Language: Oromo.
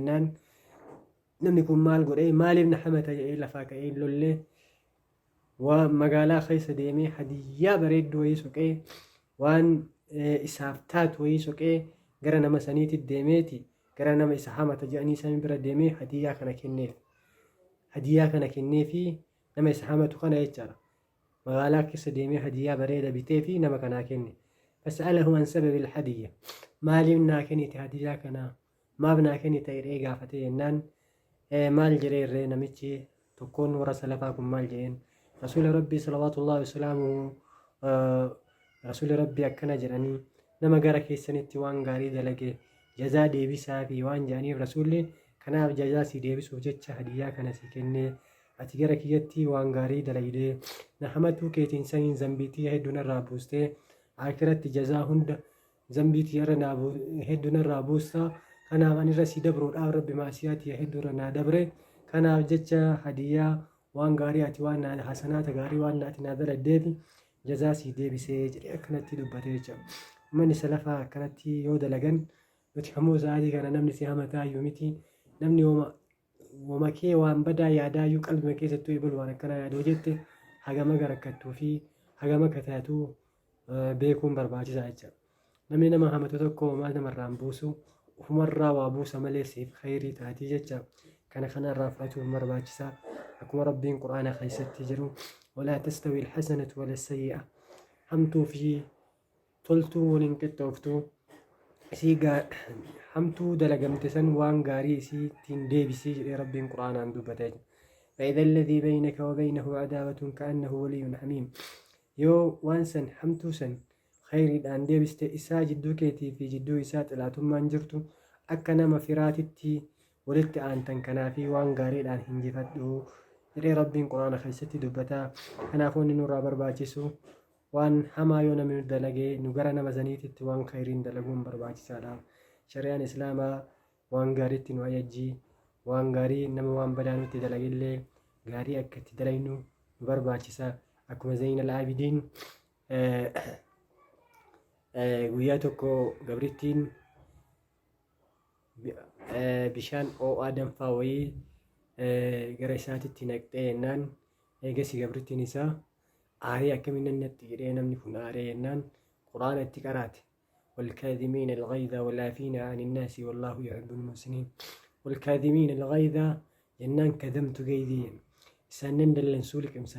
Jennaan namni kun maal godhee maaliif na hamata jedhee lafaa ka'ee hin lollee waa magaalaa keessa deemee hadiyyaa bareedduu wayii soqee waan isaaf taatu wayii soqee gara nama saniitti deemeeti gara nama isa hamata jedhanii san bira deemee hadiyyaa kana kenneef. Hadiyyaa kana kenneefi nama isa hamatu kana jechaadha. Magaalaa keessa deemee hadiyyaa bareeda biteefi nama kanaa kenne. Fasa'alahu an sababil hadiyya. Maaliif naa kennite hadiyyaa kana? Maaf naa kennite jedhee gaafate jennaan maal jedhee irree namichi tokkoon warra salafaa kun maal jedheen? Rasuula Rabbii salawaatullahi wasalaamuhu Rasuula Rabbii akkana jedhanii nama gara keessanitti waan gaarii dalage jazaa deebisaa fi waan jedhaniif Rasuulli kanaaf jazaa si deebisuuf jecha hadiyyaa kana si kennee ati gara kiyyatti waan gaarii dalaydee na hamatuu keetiin saniin zambii tiyya hedduu narraa buustee aakiratti jazaa hunda zambii tiyya irra naa hedduu narraa buusta kanaaf ani irra si dabruudhaaf rabbi maasiyaa tiyya hedduu irra naa dabre kanaaf jecha hadiyyaa waan gaarii ati waan naa hasanaata gaarii waan ati naa daladdeefi jazaa sii deebisee jedhee akkanatti dubbate jecha. Ummanni salafaa akkanatti yoo dalagan nuti ammoo sa'aatii kana namni si hamataayyuu miti namni woma woma kee waan badaa yaadaayyuu qalbima keessattuu ebalu waan akkanaa yaadoo jette hagam akka rakkattuu fi hagam akka taatu beekuun barbaachisaa jecha. Namni nama hamatu tokko homaa namarraa hin buusu ofumarraa waa buusa malee siif khayrii taatii jecha. Kana kanarraa fudhachuun barbaachisaa. Akkuma Rabbiin Qur'aana keessatti jedhu walaa tastawi alhasanatu wala sayyi'a. Hamtuu fi toltuu waliin qixxooftu isii hamtuu dalagamte san waan gaarii isii ittiin deebisii jedhee Rabbiin Qur'aanaan dubbate. فإذا الذي بينك وبينه عداوة كأنه ولي حميم Yoo waan san, hamtuu san, khayriidhaan deebiste isaa jidduu keetii fi jidduu isaa xilaatummaan jirtu akka nama firaatitti walitti aantan kanaafii waan gaariidhaan hinjifadhu jedhee Rabbiin Qur'aana keessatti dubbata. Kanaafuu wanni nurraa barbaachisu waan hamaa yoo namni nu dalage nu gara nama saniititti waan khayriin dalaguun barbaachisaadha. Shari'aan Islaamaa waan gaariitti nu ajajji, waan gaarii nama waan badaa nutti dalagellee gaarii akka itti dalaynu nu barbaachisa. Akkuma Zayn al-Aabidiin guyyaa tokko gabrittiin bishaan oo'aa danfaa wayii gara isaatitti naqxee jennaan eegasi gabrittiin isaa aaree akkamiin nan naqxi jedhee namni kun aaree jennaan quraana itti qaraate. والكاذمين الغيظ والعافين عن الناس والله يحب المحسنين والكاذمين الغيظ jennaan kadamtu geydii isaannen dallansuu liqimsan.